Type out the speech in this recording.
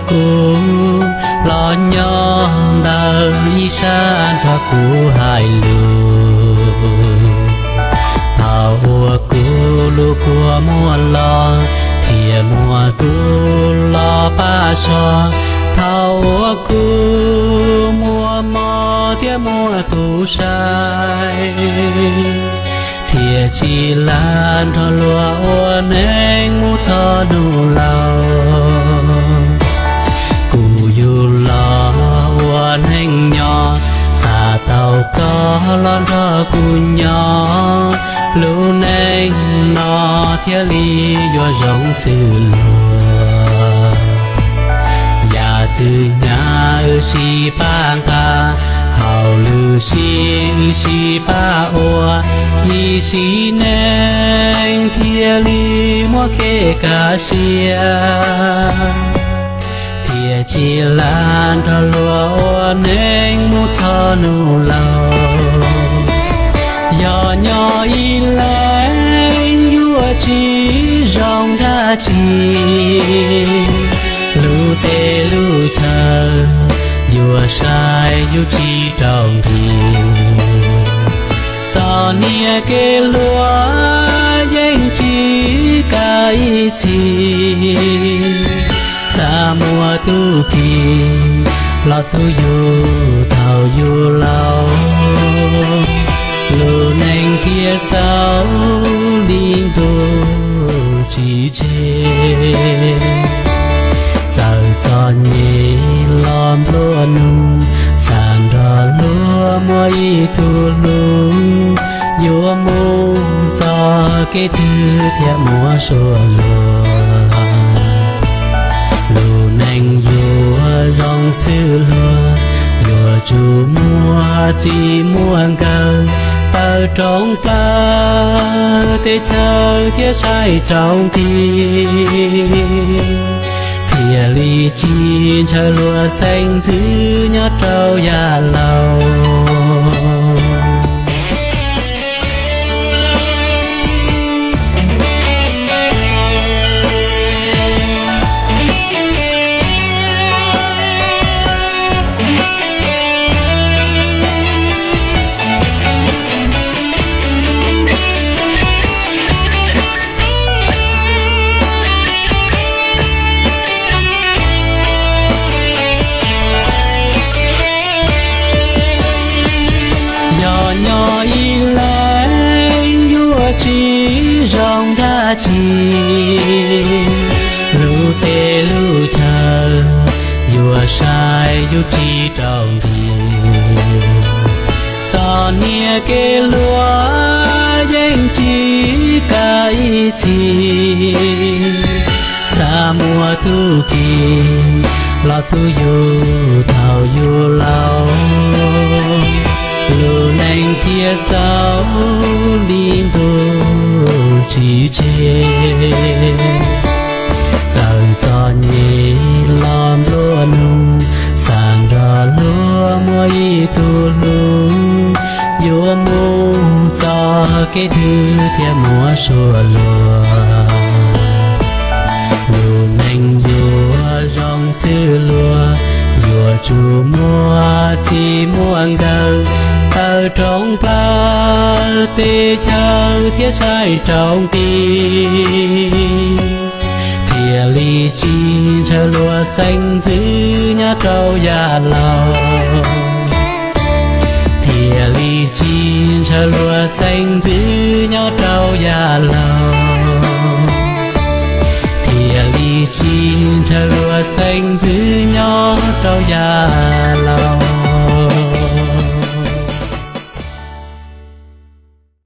Kuv los nyob ntawm ib sab nrog kuv hais lus. Thaum uas kuv lub kua muag los thiaj muaj tus los pab so, thaum uas kuv muaj mob thiaj muaj tus saib, thiaj tsis lam nrog luag ua neej mus txog hnub laus. Kuv yug los ua neej nyob, xav tau koj los nrog kuv nyob, lub neej no thiaj li yuav zoo xws luag. Yam twg nyab wb sib pab nqa, hauj lwm sib wb sib pab ua, ib sim neej thiaj li muaj kev kaj siab, thiaj tsis lam nrog luag ua neej mus txog hnub laus. Yog nyob ib leeg yuav tsis zoo dab tsi, lub teb lub chaw yuav sai yus tsis rau nqi. Txom nyem kev hluas yeej tsis kam ib txhis, xav muaj tus kis los tu yus thaum yus laus. Lub neej thiaj xaus li ntuj tsis tseg, txawm txom nyem los nplua nuj, xav nrog luag muaj ib tug hlub, yuav mus txoj kev twg thiaj muaj suab luag. Lub neej yuav zoo xws luag, yuav tsum muaj txij muaj nkawm, tawm rooj plaws teb chaws thiaj saib rau nqi, thiaj li tsis ntshaw luag xeeb ntxwv nyob rau yav laus. Yog nyob ib leeg yuav tsis zoo dab tsi, lub teb lub chaw yuav sai yus tsis rau nqi. Txom nyem kev hluas yeej tsis kam ib txhis, xav muaj tus kis los tu yus thaum yus laus. Lub neej thiaj xaus li ntuj tsis tseg, txawm txom nyem los nplua nuj, xav nrog luag muaj ib tug hlub, yuav mus txoj kev twg thiaj muaj suab luag. Lub neej yuav zoo xws luag, yuav tsum muaj txij muaj nkawm, tawm rooj plaws teb chaws thiaj saib rau nqi, thiaj li tsis ntshaw luag xeeb ntxwv nyob rau yav laus, thiaj li tsis ntshaw luag xeeb ntxwv nyob rau yav laus, thiaj li tsis ntshaw luag xeeb ntxwv nyob rau yav laus.